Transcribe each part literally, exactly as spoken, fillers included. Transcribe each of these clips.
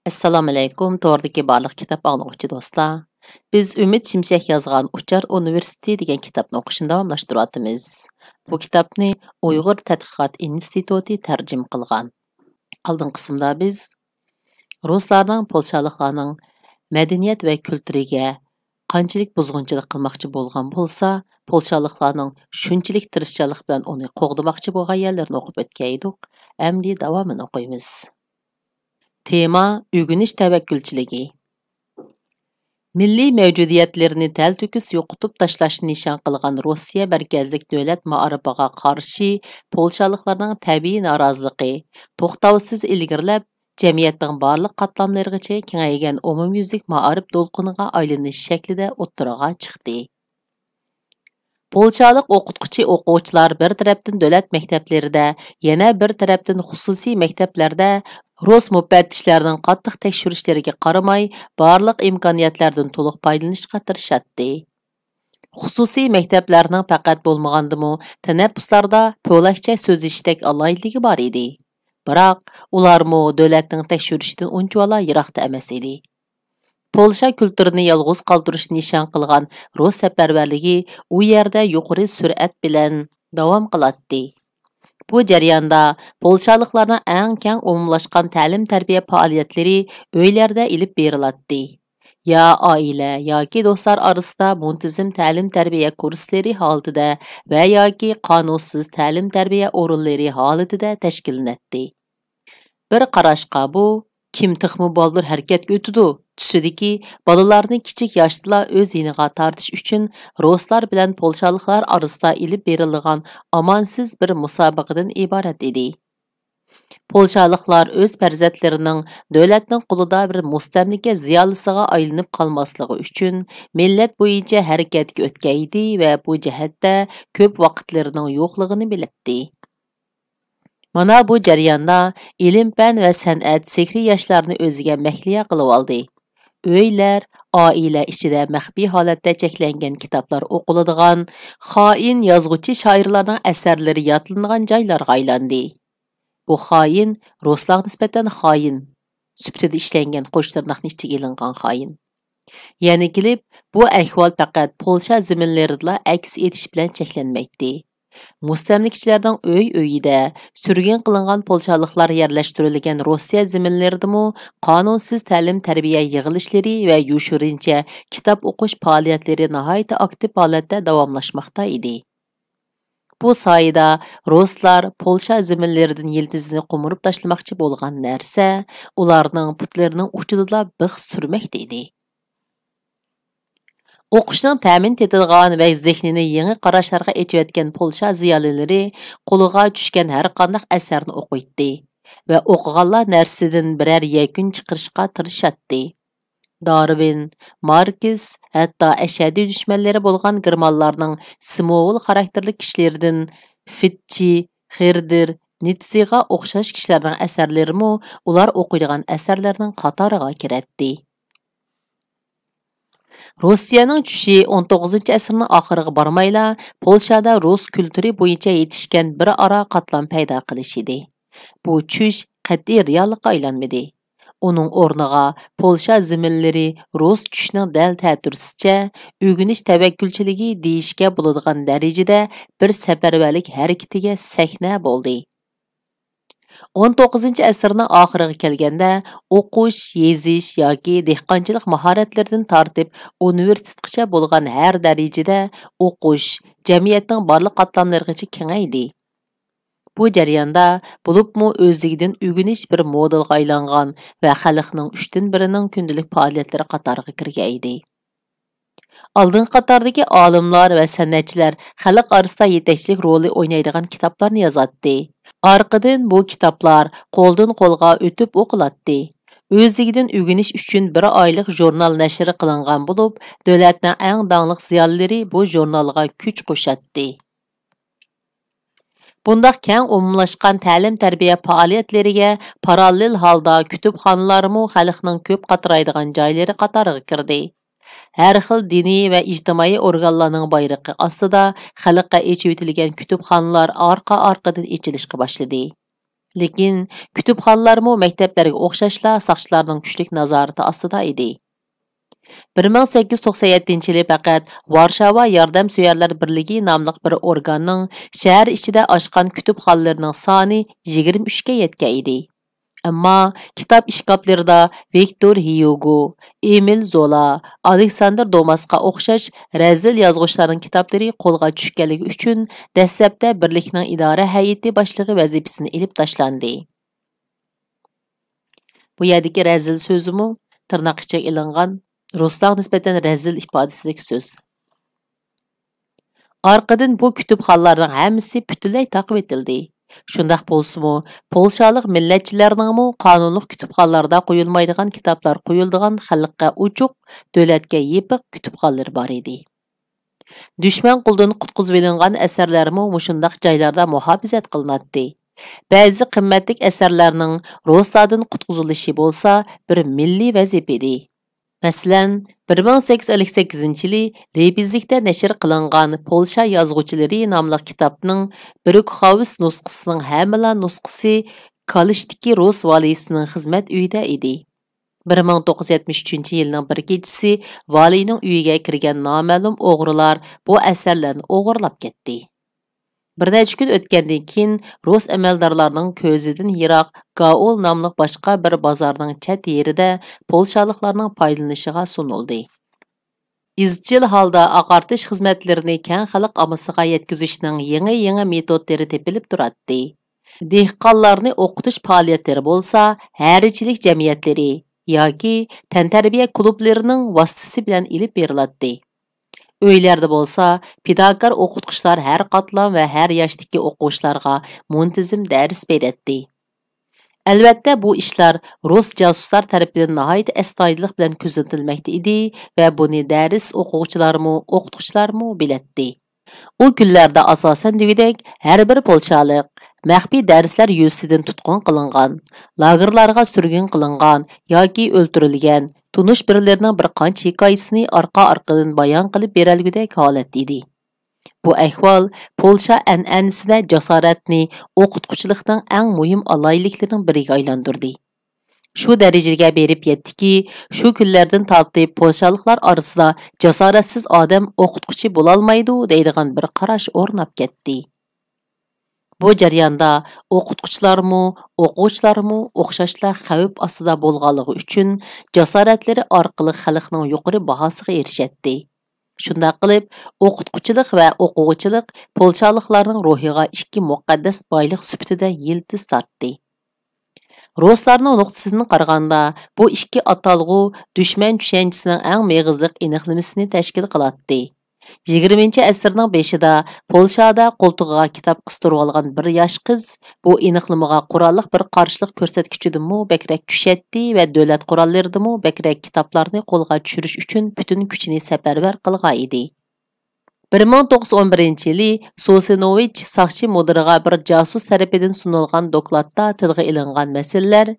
ئەسسالامۇئەلەيكۇم، توردىكى بارلىق كىتاب ئاڭلىغۇچى دوستلار. بىز ئۈمىد شىمشەك يازغان ئۇچار ئۇنىۋېرسىتېتى دېگەن كىتابنى ئوقۇشنى داۋاملاشتۇرۇۋاتىمىز. بۇ كىتابنى ئۇيغۇر تەتقىقات ئىنستىتۇتى تەرجىمە قىلغان. ئالدىنقى قىسىمدا بىز رۇسلارنىڭ پولشالىقلارنىڭ مەدەنىيەت ۋە كۈلتۈرىگە قانچىلىك بۇزغۇنچىلىق قىلماقچى بولغان بولسا، پولشالىقلارنىڭ شۇنچىلىك تىرىشچانلىق بىلەن ئۇنى قوغدىماقچى بولغان يەرلىرىنى ئوقۇپ ئۆتكەيدۇق. ئەمدى داۋامىنى ئوقۇيمىز. تېما: ئۆگىنىش تەۋەككۈلچىلىكى. مىللىي مەۋجۇدىيەتلىرىنى تەلتۆكۈس يوقىتىپ تاشلاشنى نىشان قىلغان روسىيە مەركەزلىك دۆلەت مائارىپىغا قارشى پولشالىقلارنىڭ تەبىئىي نارازىلىقى توختاۋسىز ئىلگىرىلەپ، جەمئىيەتنىڭ بارلىق قاتلاملىرىغىچە كېڭەيگەن ئومۇميۈزلۈك مائارىپ دولقۇنىغا ئايلىنىش شەكلىدە ئوتتۇرىغا چىقتى. پولشالىق ئوقۇتقۇچى ئوقۇغۇچىلار بىر تەرەپتىن دۆلەت مەكتەپلىرىدە، يەنە بىر تەرەپتىن خۇسۇسىي مەكتەپلەردە رۇس مۇپەتتىشلەرنىڭ قاتتىق تەكشۈرۈشلىرىگە قارىماي، بارلىق ئىمكانىيەتلەردىن تولۇق پايدىلىنىشقا تىرىشاتتى. خۇسۇسىي مەكتەپلەرنىڭ پەقەت بولمىغاندىمۇ تەنەپپۇسلاردا پولاشچە سۆزلىشىشتەك ئالاھىدىلىكى بار ئىدى. بىراق، ئۇلارمۇ دۆلەتنىڭ تەكشۈرۈشىدىن ئۇنچىۋالا يىراقتا ئەمەس ئىدى. پولشا كۈلتۈرىنى يالغۇز قالدۇرۇشنى نىشان قىلغان رۇس سەپەرۋەرلىكى ئۇ يەردە يۇقىرى سۈرئەت بىلەن داۋام قىلاتتى. بۇ جەرياندا پولشالىقلارنىڭ ئەڭ كەڭ ئومۇملاشقان تەلىم-تەربىيە پائالىيەتلىرى ئۆيلەردە ئېلىپ بېرىلاتتى. يا ئائىلە ياكى دوستلار ئارىسىدا مۇنتىزىم تەلىم-تەربىيە كۇرسلىرى ھالىتىدە ۋە ياكى قانۇنسىز تەلىم-تەربىيە ئورۇنلىرى ھالىتىدە تەشكىللىنەتتى. بىر قاراشقا بۇ، «كىم تېخىمۇ بالدۇر ھەرىكەتكە ئۆتىدۇ» تۈسىدىكى، بالىلارنى كىچىك ياشتىلا ئۆز يېنىغا تارتىش ئۈچۈن رۇسلار بىلەن پولشالىقلار ئارىسىدا ئېلىپ بېرىلىدىغان ئامالسىز بىر مۇسابىقىدىن ئىبارەت ئىدى. پولشالىقلار ئۆز پەرزەنتلىرىنىڭ دۆلەتنىڭ قولىدا بىر مۇستەملىكە زىيالىيسىغا ئايلىنىپ قالماسلىقى ئۈچۈن، مىللەت بويىچە ھەرىكەتكە ئۆتكەيدى ۋە بۇ جەھەتتە كۆپ ۋاقىتلىرىنىڭ يوقلۇقىنى بىلەتتى. مانا بۇ جەرياندا ئىلىم-پەن ۋە سەنئەت سېھرىي ياشلارنى ئۆزىگە مەھلىيا قىلىۋالدى. ئۆيلەر، ئائىلە ئىچىدە مەخپىي ھالەتتە چەكلەنگەن كىتابلار ئوقۇلىدىغان، خائىن يازغۇچى شائىرلارنىڭ ئەسەرلىرى يادلىنىدىغان جايلارغا ئايلاندى. بۇ خائىن، رۇسلارغا نىسبەتەن خائىن سۈپىتىدە ئىشلەنگەن قوش تىرناقنى ئىچىگە ئېلىنغان خائىن. يەنە كېلىپ، بۇ ئەھۋال پەقەت پولشا زېمىنلىرىدىلا ئەكس ئېتىش بىلەن چەكلەنمەيتتى. مۇستەملىكىچىلەرنىڭ ئۆي-ئۆيىدە، سۈرگۈن قىلىنغان پولشالىقلار يەرلەشتۈرۈلگەن روسىيە زېمىنلىرىدىمۇ قانۇنسىز تەلىم-تەربىيە يىغىلىشلىرى ۋە يوشۇرۇنچە كىتاب ئوقۇش پائالىيەتلىرى ناھايىتى ئاكتىپ ھالەتتە داۋاملاشماقتا ئىدى. بۇ سايىدا رۇسلار پولشا زېمىنلىرىدىن يىلتىزىنى قومۇرۇپ تاشلىماقچى بولغان نەرسە ئۇلارنىڭ پۇتلىرىنىڭ ئۇچىدىلا بىخ سۈرمەكتە ئىدى. ئوقۇشنىڭ تەمىنى تېتىدىغان ۋە زېھنىنى يېڭى قاراشلارغا ئېچىۋەتكەن پولشا زىيالىيلىرى قولىغا چۈشكەن ھەرقانداق ئەسەرنى ئوقۇيتتى ۋە ئوقۇغانلا نەرسىدىن بىرەر يەكۈن چىقىرىشقا تىرىشاتتى. دارۋىن، ماركس، ھەتتا ئەشەددىي دۈشمەنلىرى بولغان گېرمانلارنىڭ سىمۋول خاراكتېرلىك كىشىلىرىدىن فىتچې، خېردېر، نىتسېغا ئوخشاش كىشىلەرنىڭ ئەسەرلىرىمۇ ئۇلار ئوقۇيدىغان ئەسەرلەرنىڭ قاتارىغا كىرەتتى. روسىيەنىڭ چۈشۈشى ئون توققۇزىنچى ئەسىرنىڭ ئاخىرىغا بارمايلا، پولشادا رۇس كۈلتۈرى بويىچە يېتىشكەن بىر ئارا قاتلام پەيدا قىلىش ئىدى. بۇ چۈش قەتئىي رېئاللىققا ئايلانمىدى. ئۇنىڭ ئورنىغا پولشا زېمىنلىرى رۇس چۈشىنىڭ دەل تەتۈرىسىچە ئۆگىنىش تەۋەككۈلچىلىكى دېيىشكە بولىدىغان دەرىجىدە بىر سەپەرۋەرلىك ھەرىكىتىگە سەھنە بولدى. ئون توققۇزىنچى ئەسىرنىڭ ئاخىرىغا كەلگەندە، ئوقۇش، يېزىش ياكى دېھقانچىلىق ماھارەتلىرىدىن تارتىپ ئۇنىۋېرسىتېتقىچە بولغان ھەر دەرىجىدە ئوقۇش جەمئىيەتنىڭ بارلىق قاتلاملىرىغىچە كېڭەيدى. بۇ جەرياندا بولۇپمۇ ئۆزلۈكىدىن ئۆگىنىش بىر مودېلغا ئايلانغان ۋە خەلقنىڭ ئۈچتىن بىرىنىڭ كۈندىلىك پائالىيەتلىرى قاتارىغا كىرگەن ئىدى. ئالدىنقى قاتاردىكى ئالىملار ۋە سەنئەتچىلەر خەلق ئارىسىدا يېتەكچىلىك رولى ئوينايدىغان كىتابلارنى يازاتتى. ئارقىدىن بۇ كىتابلار قولدىن قولغا ئۆتۈپ ئوقۇلاتتى. ئۆزلۈكىدىن ئۆگىنىش ئۈچۈن بىر ئايلىق ژۇرنال نەشر قىلىنغان بولۇپ، دۆلەتنىڭ ئەڭ داڭلىق زىيالىيلىرى بۇ ژۇرنالغا كۈچ قوشاتتى. بۇنداق كەڭ ئومۇملاشقان تەلىم-تەربىيە پائالىيەتلىرىگە پاراللېل ھالدا كۇتۇپخانىلارمۇ خەلقنىڭ كۆپ قاترايدىغان جايلىرى قاتارىغا كىردى. ھەر خىل دىنىي ۋە ئىجتىمائىي ئورگانلارنىڭ بايرىقى ئاستىدا خەلققە ئېچىۋېتىلگەن كۇتۇپخانىلار ئارقا-ئارقىدىن ئېچىلىشقا باشلىدى. لېكىن كۇتۇپخانىلارمۇ مەكتەپلەرگە ئوخشاشلا ساقچىلارنىڭ كۈچلۈك نازارىتى ئاستىدا ئىدى. بىر مىڭ سەككىز يۈز توقسەن يەتتىنچى يىلى پەقەت ۋارشاۋا ياردەمسۆيەرلەر بىرلىكى ناملىق بىر ئورگاننىڭ شەھەر ئىچىدە ئاچقان كۇتۇپخانىلىرىنىڭ سانى يىگىرمە ئۈچكە يەتكەن ئىدى. ئەمما كىتاب ئىشكاپلىرىدا ۋىكتور ھيۇگو، ئېمىل زولا، ئالېكساندىر دوماسقا ئوخشاش رەزىل يازغۇچىلارنىڭ كىتابلىرى قولغا چۈشكەنلىكى ئۈچۈن دەسلەپتە بىرلىكنىڭ ئىدارە ھەيئىتى باشلىقى ۋەزىپىسىدىن ئېلىپ تاشلاندى. بۇ يەردىكى رەزىل سۆزىمۇ تىرناق ئىچىگە ئېلىنغان، رۇسلارغا نىسبەتەن رەزىل ئىپادىسىدىكى سۆز. ئارقىدىن بۇ كۇتۇپخانىلارنىڭ ھەممىسى پۈتۈنلەي تاقىۋېتىلدى. شۇنداق بولسىمۇ، پولشالىق مىللەتچىلەرنىڭمۇ قانۇنلۇق كۇتۇپخانىلاردا قويۇلمايدىغان كىتابلار قويۇلىدىغان خەلققە ئوچۇق، دۆلەتكە يېپىق كۇتۇپخانىلىرى بار ئىدى. دۈشمەن قولىدىن قۇتقۇزۇۋېلىنغان ئەسەرلەرمۇ مۇشۇنداق جايلاردا مۇھاپىزەت قىلىناتتى. بەزى قىممەتلىك ئەسەرلەرنىڭ رۇسلاردىن قۇتقۇزۇلۇشى بولسا بىر مىللىي ۋەزىپە ئىدى. مەسىلەن، بىر مىڭ سەككىز يۈز ئەللىك سەككىزىنچى يىلى لېيپزىگتە نەشر قىلىنغان پولشا يازغۇچىلىرى ناملىق كىتابنىڭ بروكخاۋس نۇسخىسىنىڭ ھەممىلا نۇسخىسى كالىشتىكى رۇس ۋالىيسىنىڭ خىزمەت ئۆيىدە ئىدى. بىر مىڭ توققۇز يۈز يەتمىش ئۈچىنچى يىلنىڭ بىر كېچىسى ۋالىينىڭ ئۆيىگە كىرگەن نامەلۇم ئوغرىلار بۇ ئەسەرلەرنى ئوغرىلاپ كەتتى. بىر نەچچە كۈن ئۆتكەندىن كېيىن، رۇس ئەمەلدارلارنىڭ كۆزىدىن يىراق گائول ناملىق باشقا بىر بازارنىڭ چەت يېرىدە پولشالىقلارنىڭ پايدىلىنىشىغا سۇنۇلدى. ئىزچىل ھالدا ئاقارتىش خىزمەتلىرىنى كەڭ خەلق ئاممىسىغا يەتكۈزۈشنىڭ يېڭى-يېڭى مېتودلىرى تېپىلىپ تۇراتتى. دېھقانلارنى ئوقۇتۇش پائالىيەتلىرى بولسا ھەرىچىلىك جەمئىيەتلىرى ياكى تەنتەربىيە كۇلۇبلىرىنىڭ ۋاسىتىسى بىلەن ئېلىپ بېرىلاتتى. ئۆيلەردە بولسا پىداكار ئوقۇتقۇچىلار ھەر قاتلام ۋە ھەر ياشتىكى ئوقۇغۇچىلارغا مۇنتىزىم دەرس بېرەتتى. ئەلۋەتتە، بۇ ئىشلار رۇس جاسۇسلار تەرىپىدىن ناھايىتى ئەستايىدىللىق بىلەن كۆزىتىلمەكتە ئىدى ۋە بۇنى دەرس ئوقۇغۇچىلارمۇ، ئوقۇتقۇچىلارمۇ بىلەتتى. ئۇ كۈنلەردە ئاساسەن دېگۈدەك ھەر بىر پولشالىق مەخپىي دەرسلەر يۈزىسىدىن تۇتقۇن قىلىنغان، لاگېرلارغا سۈرگۈن قىلىنغان ياكى ئۆلتۈرۈلگەن، تونۇش بىرىلىرىنىڭ بىر قانچە ھېكايىسىنى ئارقا-ئارقىدىن بايان قىلىپ بېرەلىگۈدەك ھالەتتە ئىدى. بۇ ئەھۋال پولشا ئەنئەنىسىدە جاسارەتنى ئوقۇتقۇچىلىقنىڭ ئەڭ مۇھىم ئالاھىدىلىكلىرىنىڭ بىرىگە ئايلاندۇردى. شۇ دەرىجىگە بېرىپ يەتتىكى، شۇ كۈنلەردىن تارتىپ پولشالىقلار ئارىسىدا جاسارەتسىز ئادەم ئوقۇتقۇچى بولالمايدۇ دەيدىغان بىر قاراش ئورناپ كەتتى. بۇ جەرياندا ئوقۇتقۇچىلارمۇ، ئوقۇغۇچىلارمۇ ئوخشاشلا خەۋپ ئاستىدا بولغانلىقى ئۈچۈن، جاسارەتلىرى ئارقىلىق خەلقنىڭ يۇقىرى باھاسىغا ئېرىشەتتى. شۇنداق قىلىپ، ئوقۇتقۇچىلىق ۋە ئوقۇغۇچىلىق پولشالىقلارنىڭ روھىغا ئىككى مۇقەددەس بايلىق سۈپىتىدە يىلتىز تارتتى. رۇسلارنىڭ نۇقتىسىدىن قارىغاندا، بۇ ئىككى ئاتالغۇ دۈشمەن چۈشەنچىسىنىڭ ئەڭ مېغىزلىق ئېنىقلىمىسىنى تەشكىل قىلاتتى. يىگىرمىنچى ئەسىرنىڭ بېشىدا پولشادا قولتۇقىغا كىتاب قىستۇرۇۋالغان بىر ياش قىز بۇ ئېنىقلىمىغا قوراللىق بىر قارشىلىق كۆرسەتكۈچىدىنمۇ بەكرەك چۈشەتتى ۋە دۆلەت قوراللىرىدىمۇ بەكرەك كىتابلارنى قولغا چۈشۈرۈش ئۈچۈن پۈتۈن كۈچىنى سەپەرۋەر قىلغان ئىدى. بىر مىڭ توققۇز يۈز ئون بىرىنچى يىلى سوسىنوۋىچ ساقچى مۇدىرىغا بىر جاسۇس تەرىپىدىن سۇنۇلغان دوكلاتتا تىلغا ئېلىنغان مەسىلىلەر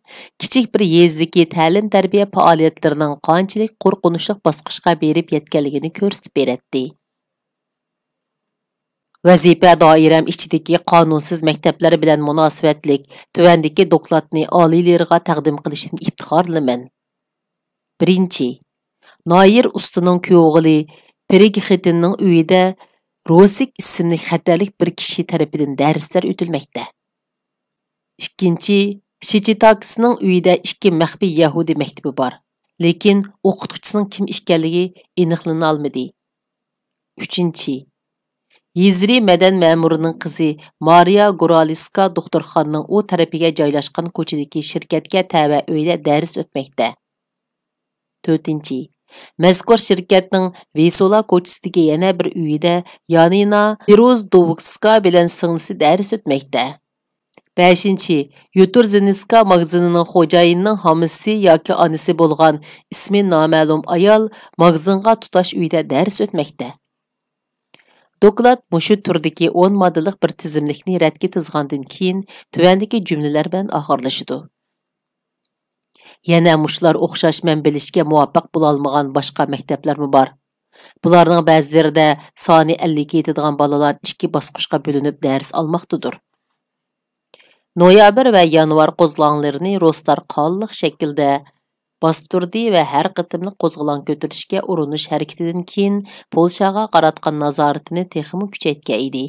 كىچىك بىر يېزىدىكى تەلىم-تەربىيە پائالىيەتلىرىنىڭ قانچىلىك قورقۇنچلۇق باسقۇچقا بېرىپ يەتكەنلىكىنى كۆرسىتىپ بېرەتتى. ۋەزىپە دائىرەم ئىچىدىكى قانۇنسىز مەكتەپلەر بىلەن مۇناسىۋەتلىك تۆۋەندىكى دوكلاتنى ئالىيلىرىغا تەقدىم قىلىشتىن ئىپتىخارلىنىمەن. بىرىنچى، نايىر ئۇستىنىڭ كۆۋغىلى پېرىگخېتىننىڭ ئۆيىدە روسىك ئىسىملىك خەتەرلىك بىر كىشى تەرىپىدىن دەرسلەر ئۆتۈلمەكتە. ئىككىنچى، شىچىتاكىسنىڭ ئۆيىدە ئىككى مەخپىي يەھۇدىي مەكتىپى بار، لېكىن ئوقۇتقۇچىسىنىڭ كىم ئىكەنلىكى ئېنىقلىنالمىدى. ئۈچىنچى، يېزرى مەدەن مەمۇرىنىڭ قىزى مارىيا گورالىسكا دوختۇرخانىنىڭ ئۇ تەرىپىگە جايلاشقان كوچىدىكى شىركەتكە تەۋە ئۆيدە دەرس ئۆتمەكتە. تۆتىنچى، مەزكۇر شىركەتنىڭ ۋىسولا كوچىسىدىكى يەنە بىر ئۆيىدە يانىنا پىروزدوۋسكا بىلەن سىڭلىسى دەرس ئۆتمەكتە. بەشىنچى، يۇتۇرزىنسكا ماگىزىنىنىڭ خوجايىنىنىڭ ھامىسى ياكى ئانىسى بولغان ئىسمى نامەلۇم ئايال ماگىزىنغا تۇتاش ئۆيدە دەرس ئۆتمەكتە. دوكلات مۇشۇ تۈردىكى ئون ماددىلىق بىر تىزىملىكنى رەتكە تىزغاندىن كېيىن، تۆۋەندىكى جۈملىلەر بىلەن ئاخىرلىشىدۇ. يەنە مۇشۇلار ئوخشاش مەن بىلىشكە مۇۋاپىق بولالمىغان باشقا مەكتەپلەرمۇ بار. بۇلارنىڭ بەزىلىرىدە سانى ئەللىككە يېتىدىغان بالىلار ئىككى باسقۇچقا بۆلۈنۈپ دەرس ئالماقتىدۇر. نويابىر ۋە يانۋار قوزغىلاڭلىرىنى رۇسلار قانلىق شەكىلدە باستۇردى ۋە ھەر قېتىملىق قوزغىلاڭ كۆتۈرۈشكە ئۇرۇنۇش ھەرىكىتىدىن كېيىن پولشاغا قاراتقان نازارىتىنى تېخىمۇ كۈچەيتكەن ئىدى.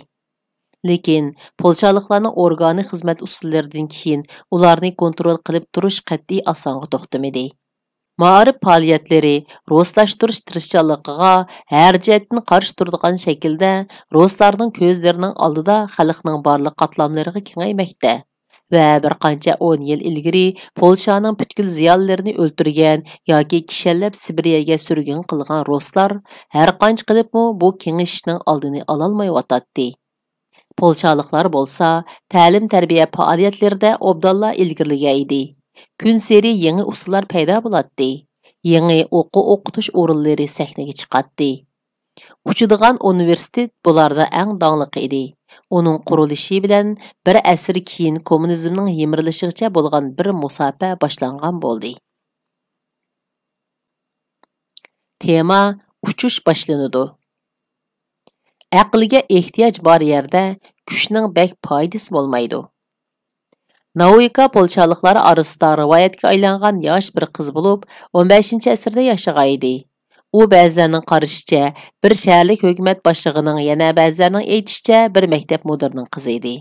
لېكىن پولشالىقلارنىڭ ئورگانىك خىزمەت ئۇسۇللىرىدىن كېيىن ئۇلارنى كونترول قىلىپ تۇرۇش قەتئىي ئاسانغا توختىمىدى. مائارىپ پائالىيەتلىرى رۇسلاشتۇرۇش تىرىشچانلىقىغا ھەر جەھەتتىن قارشى تۇرىدىغان شەكىلدە رۇسلارنىڭ كۆزلىرىنىڭ ئالدىدا خەلقنىڭ بارلىق قاتلاملىرىغا كېڭەيمەكتە ۋە بىر قانچە ئون يىل ئىلگىرى پولشانىڭ پۈتكۈل زىيالىيلىرىنى ئۆلتۈرگەن ياكى كىشەنلەپ سىبىرىيەگە سۈرگۈن قىلغان رۇسلار ھەر قانچە قىلىپمۇ بۇ كېڭىشىشنىڭ ئالدىنى ئالالمايۋاتاتتى. پولشالىقلار بولسا تەلىم-تەربىيە پائالىيەتلىرىدە ئوبدانلا ئىلگىرىلىگەن ئىدى. كۈنسېرى يېڭى ئۇسۇللار پەيدا بولاتتى. يېڭى ئوقۇ ئوقۇتۇش ئورۇنلىرى سەھنىگە چىقاتتى. ئۇچىدىغان ئۇنىۋېرسىتېت بۇلاردا ئەڭ داڭلىق ئىدى. ئۇنىڭ قۇرۇلۇشى بىلەن بىر ئەسىر كېيىن كوممۇنىزمنىڭ يىمىرىلىشىغىچە بولغان بىر مۇساپە باشلانغان بولدى. تېما: ئۇچۇش باشلىنىدۇ. ئەقىلگە ئېھتىياج بار يەردە كۈچنىڭ بەك پايدىسى بولمايدۇ. ناۋىكا پولشالىقلار ئارىسىدا رىۋايەتكە ئايلانغان ياش بىر قىز بولۇپ، ئون بەشىنچى ئەسىردە ياشىغان ئىدى. ئۇ بەزىلەرنىڭ قارىشىچە، بىر شەھەرلىك ھۆكۈمەت باشلىقىنىڭ، يەنە بەزىلەرنىڭ ئېيتىشىچە، بىر مەكتەپ مۇدىرىنىڭ قىزى ئىدى.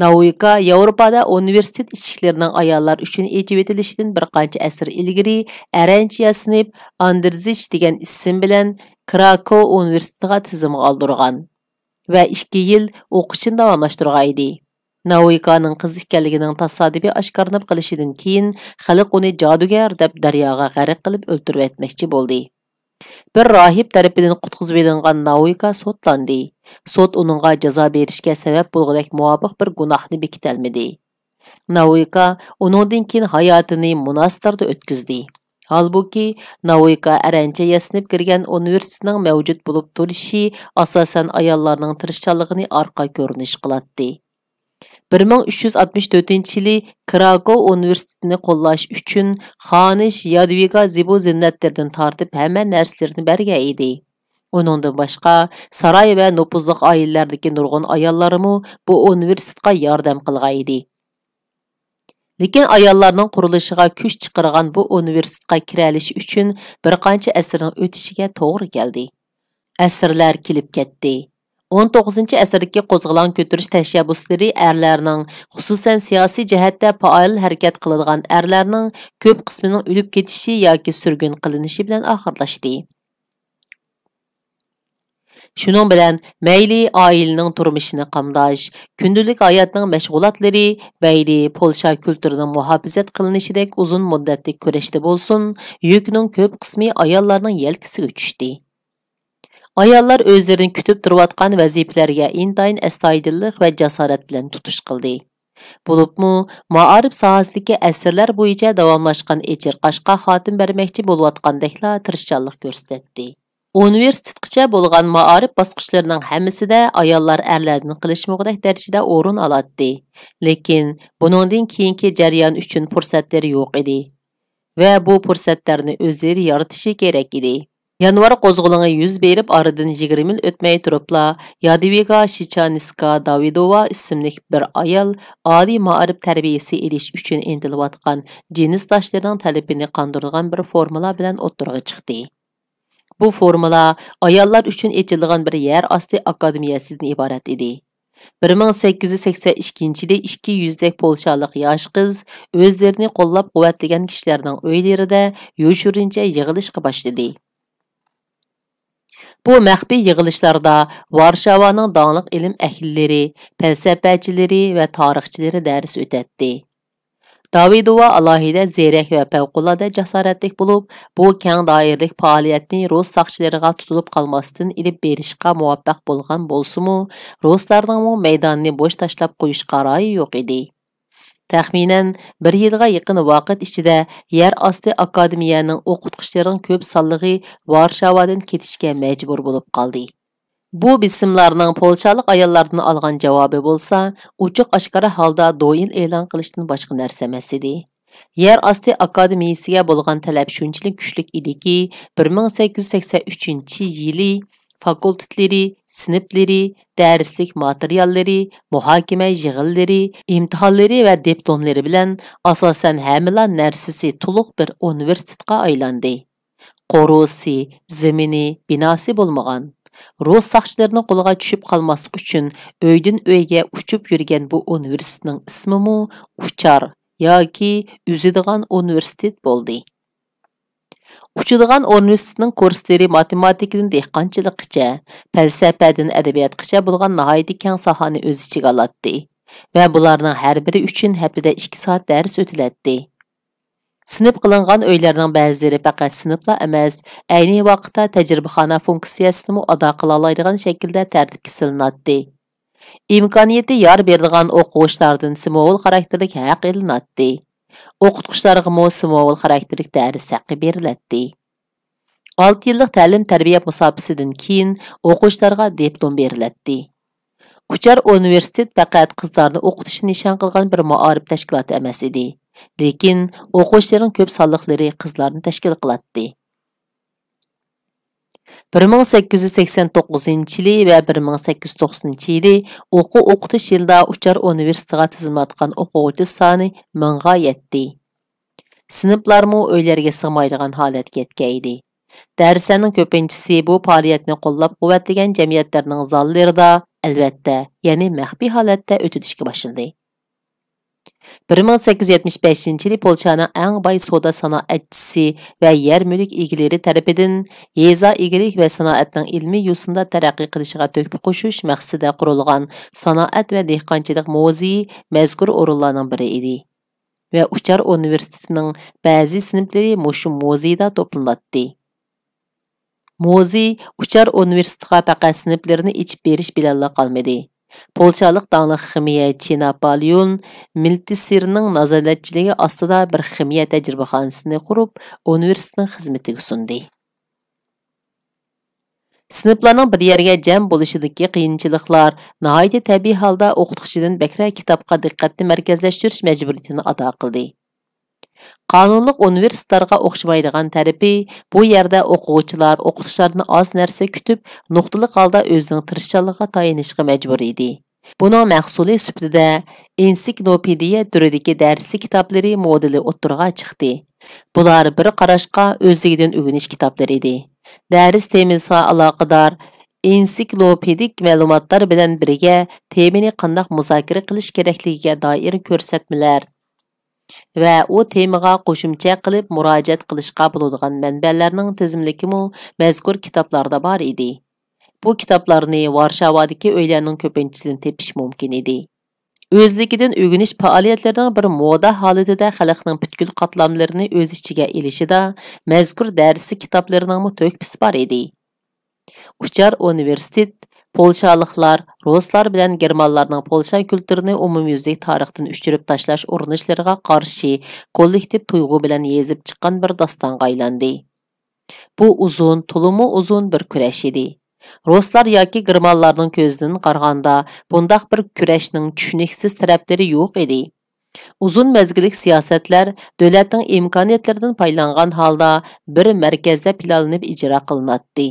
ناۋىكا ياۋروپادا ئۇنىۋېرسىتېت ئىشىكلىرىنىڭ ئاياللار ئۈچۈن ئېچىۋېتىلىشىدىن بىر قانچە ئەسىر ئىلگىرى ئەرەنچە ياسىنىپ، ئاندرزىچ دېگەن ئىسىم بىلەن كراكوۋ ئۇنىۋېرسىتېتىغا تىزىمغا ئالدۇرغان ۋە ئىككى يىل ئوقۇشىنى داۋاملاشتۇرغان ئىدى. ناۋىكانىڭ قىز ئىكەنلىكىنىڭ تاسادىپىي ئاشكارىلىنىپ قېلىشىدىن كېيىن، خەلق ئۇنى جادۇگەر دەپ دەرياغا غەرق قىلىپ ئۆلتۈرۈۋەتمەكچى بولدى. بىر راھىب تەرىپىدىن قۇتقۇزۇۋېلىنغان ناۋىكا سوتلاندى. سوت ئۇنىڭغا جازا بېرىشكە سەۋەب بولغۇدەك مۇۋاپىق بىر گۇناھنى بېكىتەلمىدى. ناۋىكا ئۇنىڭدىن كېيىن ھاياتىنى موناستىردا ئۆتكۈزدى. ھالبۇكى، ناۋىكا ئەرەنچە ياسىنىپ كىرگەن ئۇنىۋېرسىتېتنىڭ مەۋجۇت بولۇپ تۇرۇشى ئاساسەن ئاياللارنىڭ تىرىشچانلىقىنى ئارقا كۆرۈنۈش قىلاتتى. بىر مىڭ ئۈچ يۈز ئاتمىش تۆتىنچى يىلى كراكوۋ ئۇنىۋېرسىتېتىنى قوللاش ئۈچۈن خانىش يادۋىگا زىبۇ زىننەتلىرىدىن تارتىپ ھەممە نەرسىلىرىنى بەرگەن ئىدى. ئۇنىڭدىن باشقا، ساراي ۋە نوپۇزلۇق ئائىلىلەردىكى نۇرغۇن ئاياللارمۇ بۇ ئۇنىۋېرسىتېتقا ياردەم قىلغان ئىدى. لېكىن ئاياللارنىڭ قۇرۇلۇشىغا كۈچ چىقىرغان بۇ ئۇنىۋېرسىتېتقا كىرەلىشى ئۈچۈن بىر قانچە ئەسىرنىڭ ئۆتۈشىگە توغرا كەلدى. ئەسىرلەر كېلىپ كەتتى. ئون توققۇزىنچى ئەسىردىكى قوزغىلاڭ كۆتۈرۈش تەشەببۇسلىرى ئەرلەرنىڭ، خۇسۇسەن سىياسىي جەھەتتە پائال ھەرىكەت قىلىدىغان ئەرلەرنىڭ كۆپ قىسمىنىڭ ئۆلۈپ كېتىشى ياكى سۈرگۈن قىلىنىشى بىلەن ئاخىرلاشتى. شۇنىڭ بىلەن مەيلى ئائىلىنىڭ تۇرمۇشىنى قامداش، كۈندىلىك ھاياتنىڭ مەشغۇلاتلىرى، مەيلى پولشا كۈلتۈرىنىڭ مۇھاپىزەت قىلىنىشىدەك ئۇزۇن مۇددەتلىك كۈرەشتە بولسۇن، يۈكنىڭ كۆپ قىسمى ئاياللارنىڭ يەلكىسىگە چۈشتى. ئاياللار ئۆزلىرىنى كۈتۈپ تۇرۇۋاتقان ۋەزىپىلەرگە ئىنتايىن ئەستايىدىللىق ۋە جاسارەت بىلەن تۇتۇش قىلدى. بولۇپمۇ، مائارىپ ساھەسىدىكى ئەسىرلەر بويىچە داۋاملاشقان ئېچىرقاشقا خاتىمە بەرمەكچى بولۇۋاتقاندەكلا تىرىشچانلىق كۆرسەتتى. ئۇنىۋېرسىتېتقىچە بولغان مائارىپ باسقۇچلىرىنىڭ ھەممىسىدە ئاياللار ئەرلەردىن قېلىشمىغۇدەك دەرىجىدە ئورۇن ئالاتتى. لېكىن بۇنىڭدىن كېيىنكى جەريان ئۈچۈن پۇرسەتلىرى يوق ئىدى ۋە بۇ پۇرسەتلەرنى ئۆزلىرى يارىتىشى كېرەك ئىدى. يانۋار قوزغىلىڭى يۈز بېرىپ ئارىدىن يىگىرمە يىل ئۆتمەي تۇرۇپلا، يادۋىگا شىچانسكا داۋىدوۋا ئىسىملىك بىر ئايال ئالىي مائارىپ تەربىيەسى ئېلىش ئۈچۈن ئىنتىلىۋاتقان جىنسداشلىرىنىڭ تەلىپىنى قاندۇرىدىغان بىر فورمۇلا بىلەن ئوتتۇرىغا چىقتى. بۇ فورمۇلا ئاياللار ئۈچۈن ئېچىلغان بىر يەر ئاستى ئاكادېمىيەسىدىن ئىبارەت ئىدى. بىر مىڭ سەككىز يۈز سەكسەن ئىككىنچى يىلى ئىككى يۈزدەك پولشالىق ياش قىز ئۆزلىرىنى قوللاپ-قۇۋۋەتلىگەن كىشىلەرنىڭ ئۆيلىرىدە يوشۇرۇنچە يىغىلىشقا باشلىدى. بۇ مەخپىي يىغىلىشلاردا ۋارشاۋانىڭ داڭلىق ئىلىم ئەھلىلىرى، پەلسەپەچىلىرى ۋە تارىخچىلىرى دەرس ئۆتەتتى. داۋىدوۋا ئالاھىدە زېرەك ۋە پەۋقۇلئاددە جاسارەتلىك بولۇپ، بۇ كەڭ دائىرىلىك پائالىيەتنى رۇس ساقچىلىرىغا تۇتۇلۇپ قالماستىن ئېلىپ بېرىشقا مۇۋەپپەق بولغان بولسىمۇ، رۇسلارنىڭمۇ مەيداننى بوش تاشلاپ قويۇشقا رايى يوق ئىدى. تەخمىنەن بىر يىلغا يېقىن ۋاقىت ئىچىدە يەر ئاستى ئاكادېمىيەنىڭ ئوقۇتقۇچىلىرىنىڭ كۆپ سانلىقى ۋارشاۋادىن كېتىشكە مەجبۇر بولۇپ قالدى. بۇ بېسىملارنىڭ پولشالىق ئاياللاردىن ئالغان جاۋابى بولسا، ئوچۇق-ئاشكارا ھالدا دوئىل ئېلان قىلىشتىن باشقا نەرسە ئەمەس ئىدى. يەر ئاستى ئاكادېمىيىسىگە بولغان تەلەپ شۇنچىلىك كۈچلۈك ئىدىكى، بىر مىڭ سەككىز يۈز سەكسەن ئۈچىنچى يىلى فاكۇلتېتلىرى، سىنىپلىرى، دەرسلىك ماتېرىياللىرى، مۇھاكىمە يىغىنلىرى، ئىمتىھانلىرى ۋە دىپلوملىرى بىلەن ئاساسەن ھەممىلا نەرسىسى تولۇق بىر ئۇنىۋېرسىتېتقا ئايلاندى. قورۇسى، زېمىنى، بىناسى بولمىغان، رۇس ساقچىلىرىنىڭ قولىغا چۈشۈپ قالماسلىق ئۈچۈن ئۆيدىن ئۆيگە ئۇچۇپ يۈرگەن بۇ ئۇنىۋېرسىتېتنىڭ ئىسمىمۇ ئۇچار ياكى ئۈزىدىغان ئۇنىۋېرسىتېت بولدى. ئۇچىدىغان ئۇنىۋېرسىتېتنىڭ كۇرسلىرى ماتېماتىكىدىن دېھقانچىلىققىچە، پەلسەپەدىن ئەدەبىياتقىچە بولغان ناھايىتى كەڭ ساھەنى ئۆز ئىچىگە ئالاتتى ۋە بۇلارنىڭ ھەر بىرى ئۈچۈن ھەپتىدە ئىككى سائەت دەرس ئۆتۈلەتتى. سىنىپ قىلىنغان ئۆيلەرنىڭ بەزىلىرى پەقەت سىنىپلا ئەمەس، ئەينى ۋاقىتتا تەجرىبىخانا فۇنكسىيەسىنىمۇ ئادا قىلالايدىغان شەكىلدە تەرتىپكە سېلىناتتى. ئىمكانىيىتى يار بېرىدىغان ئوقۇغۇچىلاردىن سىمۋول خاراكتېرلىك ھەق ئېلىناتتى. ئوقۇتقۇچىلارغىمۇ سىمۋول خاراكتېرلىك دەرس ھەققى بېرىلەتتى. ئالتە يىللىق تەلىم-تەربىيە مۇساپىسىدىن كېيىن ئوقۇغۇچىلارغا دىپلوم بېرىلەتتى. ئۇچار ئۇنىۋېرسىتېت پەقەت قىزلارنى ئوقۇتۇشنى نىشان قىلغان بىر مائارىپ تەشكىلاتى ئەمەس ئىدى، لېكىن ئوقۇغۇچىلىرىنىڭ كۆپ سانلىقلىرى قىزلارنى تەشكىل قىلاتتى. بىر مىڭ سەككىز يۈز سەكسەن توققۇزىنچى يىلى ۋە بىر مىڭ سەككىز يۈز توقسىنىنچى يىلى ئوقۇ ئوقۇتۇش يىلىدا ئۇچار ئۇنىۋېرسىتېتىغا تىزىملاتقان ئوقۇغۇچى سانى مىڭغا يەتتى. سىنىپلارمۇ ئۆيلەرگە سىغمايدىغان ھالەتكە يەتكەن ئىدى. دەرسلەرنىڭ كۆپىنچىسى بۇ پائالىيەتنى قوللاپ-قۇۋۋەتلىگەن جەمئىيەتلەرنىڭ زاللىرىدا، ئەلۋەتتە، يەنى مەخپىي ھالەتتە ئۆتۈلۈشكە باشلىدى. بىر مىڭ سەككىز يۈز يەتمىش بەشىنچى يىلى پولشانىڭ ئەڭ باي سودا سانائەتچىسى ۋە يەر مۈلۈك ئىگىلىرى تەرىپىدىن يېزا ئىگىلىك ۋە سانائەتنىڭ ئىلمىي يوسۇندا تەرەققىي قىلىشىغا تۆھپە قوشۇش مەقسىتىدە قۇرۇلغان سانائەت ۋە دېھقانچىلىق مۇزېيى مەزكۇر ئورۇنلارنىڭ بىرى ئىدى ۋە ئۇچار ئۇنىۋېرسىتېتىنىڭ بەزى سىنىپلىرى مۇشۇ مۇزېيدا توپلىناتتى. مۇزېي ئۇچار ئۇنىۋېرسىتېتىغا پەقەت سىنىپلىرىنى ئېچىپ بېرىش بىلەنلا قالمىدى. پولشالىق داڭلىق خىمىيەچى ناپالېئون مىلتسېرنىڭ نازارەتچىلىكى ئاستىدا بىر خىمىيە تەجرىبىخانىسىنى قۇرۇپ، ئۇنىۋېرسىتېتنىڭ خىزمىتىگە سۇندى. سىنىپلارنىڭ بىر يەرگە جەم بولۇشىدىكى قىيىنچىلىقلار ناھايىتى تەبىئىي ھالدا ئوقۇتقۇچىدىن بەكرەك كىتابقا دىققەتنى مەركەزلەشتۈرۈش مەجبۇرىيىتىنى ئادا قىلدى. قانۇنلۇق ئۇنىۋېرسىتېتلارغا ئوخشىمايدىغان تەرىپى، بۇ يەردە ئوقۇغۇچىلار ئوقۇتقۇچىلاردىن ئاز نەرسە كۈتۈپ، نۇقتىلىق ھالدا ئۆزىنىڭ تىرىشچانلىقىغا تايىنىشقا مەجبۇر ئىدى. بۇنىڭ مەھسۇلى سۈپىتىدە ئېنسىكلوپېدىيە تۈرىدىكى دەرسلىك كىتابلىرى مودېلى ئوتتۇرىغا چىقتى. بۇلار بىر قاراشقا ئۆزلۈكىدىن ئۆگىنىش كىتابلىرى ئىدى. دەرس تېمىسىغا ئالاقىدار ئېنسىكلوپېدىك مەلۇماتلار بىلەن بىرگە تېمىنى قانداق مۇزاكىرە قىلىش كېرەكلىكىگە دائىر كۆرسەتمىلەر، ۋە ئۇ تېمىغا قوشۇمچە قىلىپ مۇراجىئەت قىلىشقا بولىدىغان مەنبەلەرنىڭ تىزىملىكىمۇ مەزكۇر كىتابلاردا بار ئىدى. بۇ كىتابلارنى ۋارشاۋادىكى ئۆيلەرنىڭ كۆپىنچىسىدىن تېپىش مۇمكىن ئىدى. ئۆزلۈكىدىن ئۆگىنىش پائالىيەتلىرىنىڭ بىر مودا ھالىتىدە خەلقنىڭ پۈتكۈل قاتلاملىرىنى ئۆز ئىچىگە ئېلىشىدا مەزكۇر دەرسلىك كىتابلىرىنىڭمۇ تۆھپىسى بار ئىدى. ئۇچار ئۇنىۋېرسىتېت پولشالىقلار، رۇسلار بىلەن گېرمانلارنىڭ پولشا كۈلتۈرىنى ئومۇميۈزلۈك تارىختىن ئۆچۈرۈپ تاشلاش ئۇرۇنۇشلىرىغا قارشى كوللېكتىپ تۇيغۇ بىلەن يېزىپ چىققان بىر داستانغا ئايلاندى. بۇ ئۇزۇن، تولىمۇ ئۇزۇن بىر كۈرەش ئىدى. رۇسلار ياكى گېرمانلارنىڭ كۆزىدىن قارىغاندا، بۇنداق بىر كۈرەشنىڭ چۈشىنىكسىز تەرەپلىرى يوق ئىدى. ئۇزۇن مەزگىللىك سىياسەتلەر دۆلەتنىڭ ئىمكانىيەتلىرىدىن پايدىلانغان ھالدا بىر مەركەزدە پىلانلىنىپ ئىجرا قىلىناتتى.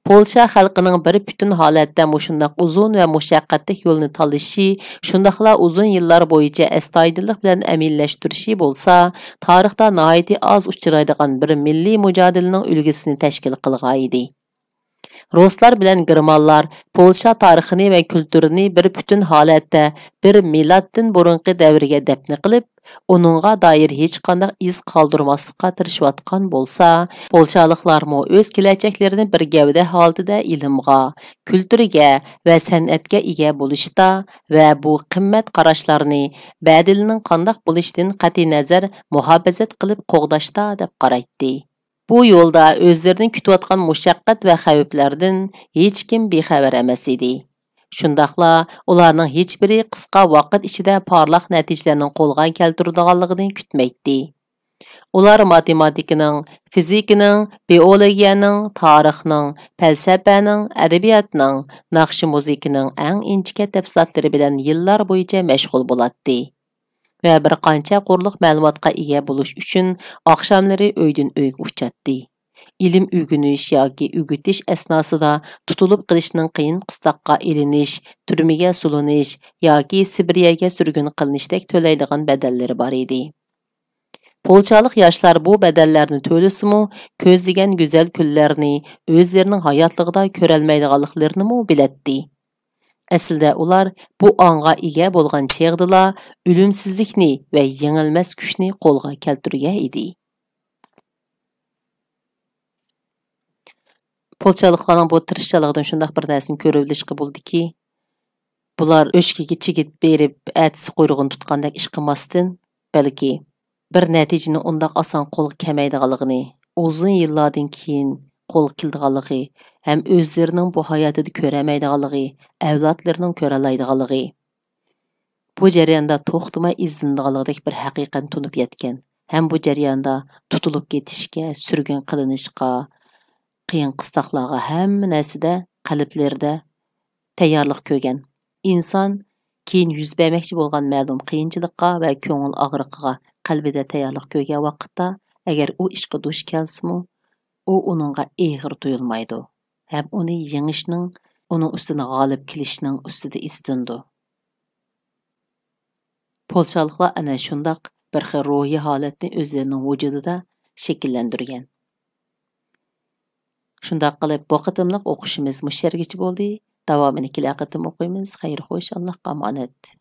پولشا خەلقىنىڭ بىر پۈتۈن ھالەتتە مۇشۇنداق ئۇزۇن ۋە مۇشەققەتلىك يولنى تاللىشى، شۇنداقلا ئۇزۇن يىللار بويىچە ئەستايىدىللىق بىلەن ئەمەلىيلەشتۈرۈشى بولسا، تارىختا ناھايىتى ئاز ئۇچرايدىغان بىر مىللىي مۇجادىلىنىڭ ئۈلگىسىنى تەشكىل قىلغانىدى. رۇسلار بىلەن گېرمانلار پولشا تارىخىنى ۋە كۈلتۈرىنى بىر پۈتۈن ھالەتتە بىر مىلادتىن بۇرۇنقى دەۋرگە دەپنە قىلىپ، ئۇنىڭغا دائىر ھېچقانداق ئىز قالدۇرماسلىققا تىرىشىۋاتقان بولسا، پولشالىقلارمۇ ئۆز كېلەچەكلىرىنى بىر گەۋدە ھالىتىدە ئىلىمغا، كۈلتۈرگە ۋە سەنئەتكە ئىگە بولۇشتا ۋە بۇ قىممەت قاراشلارنى بەدىلىنىڭ قانداق بولۇشىدىن قەتئىينەزەر مۇھاپىزەت قىلىپ قوغداشتا دەپ قارايتتى. بۇ يولدا ئۆزلىرىنى كۈتۈۋاتقان مۇشەققەت ۋە خەۋپلەردىن ھېچكىم بىخەۋەر ئەمەس ئىدى. شۇنداقلا ئۇلارنىڭ ھېچبىرى قىسقا ۋاقىت ئىچىدە پارلاق نەتىجىلەرنىڭ قولغا كەلتۈرىدىغانلىقىنى كۈتمەيتتى. ئۇلار ماتېماتىكىنىڭ، فىزىكىنىڭ، بىئولوگىيەنىڭ، تارىخنىڭ، پەلسەپەنىڭ، ئەدەبىياتنىڭ، ناخشا مۇزىكىنىڭ ئەڭ ئىنچىكە تەپسىلاتلىرى بىلەن يىللار بويىچە مەشغۇل بولاتتى. ۋە بىر قانچە قۇرلۇق مەلۇماتقا ئىگە بولۇش ئۈچۈن ئاخشاملىرى ئۆيدىن ئۆيگە ئۇچاتتى. ئىلىم ئۆگىنىش ياكى ئۆگىتىش ئەسناسىدا تۇتۇلۇپ قېلىشنىڭ قىيىن قىستاققا ئېلىنىش، تۈرمىگە سولىنىش ياكى سىبىرىيەگە سۈرگۈن قىلىنىشتەك تۆلەيدىغان بەدەللىرى بار ئىدى. پولشالىق ياشلار بۇ بەدەللەرنى تۆلىسىمۇ، كۆزلىگەن گۈزەل كۈنلەرنى ئۆزلىرىنىڭ ھاياتلىقىدا كۆرەلمەيدىغانلىقلىرىنىمۇ بىلەتتى. ئەسلىدە ئۇلار بۇ ئاڭغا ئىگە بولغان چېغىدىلا ئۆلۈمسىزلىكنى ۋە يېڭىلمەس كۈچنى قولغا كەلتۈرگەن ئىدى. پولشالىقلارنىڭ بۇ تىرىشچانلىقىدىن شۇنداق بىر نەرسىنى كۆرۈۋېلىشقا بولىدۇكى، بۇلار ئۆچكىگە چىگىت بېرىپ، ئەتىسى قۇيرۇقىنى تۇتقاندەك ئىش قىلماستىن، بەلكى بىر نەتىجىنىڭ ئۇنداق ئاسان قولغا كەلمەيدىغانلىقىنى، ئۇزۇن يىللاردىن كېيىن قولغا كېلىدىغانلىقى ھەم ئۆزلىرىنىڭ بۇ ھاياتىدا كۆرەلمەيدىغانلىقى، ئەۋلادلىرىنىڭ كۆرەلەيدىغانلىقى، بۇ جەرياندا توختىماي ئىزدىنىدىغانلىقىدەك بىر ھەقىقەتنى تونۇپ يەتكەن ھەم بۇ جەرياندا تۇتۇلۇپ كېتىشكە، سۈرگۈن قىلىنىشقا، قىيىن قىستاقلارغا ھەممە نەرسىدە قەلبلىرىدە تەييارلىق كۆرگەن. ئىنسان كېيىن يۈز بەرمەكچى بولغان مەلۇم قىيىنچىلىققا ۋە كۆڭۈل ئاغرىقىغا قەلبىدە تەييارلىق كۆرگەن ۋاقىتتا، ئەگەر ئۇ ئىشقا دۇچ كەلسىمۇ، ئۇ ئۇنىڭغا ئېغىر تۇيۇلمايدۇ ھەم ئۇنى يېڭىشنىڭ، ئۇنىڭ ئۈستىدىن غالىب كېلىشنىڭ ئۈستىدە ئىزدىنىدۇ. پولشالىقلار ئەنە شۇنداق بىر خىل روھىي ھالەتنى ئۆزلىرىنىڭ ۋۇجۇدىدا شەكىللەندۈرگەن. شۇنداق قىلىپ، بۇ قېتىملىق ئوقۇشىمىز مۇشۇ يەرگىچە بولدى. داۋامىنى كېلەر قېتىم ئوقۇيمىز. خەير خوش، ئاللاھقا ئامانەت.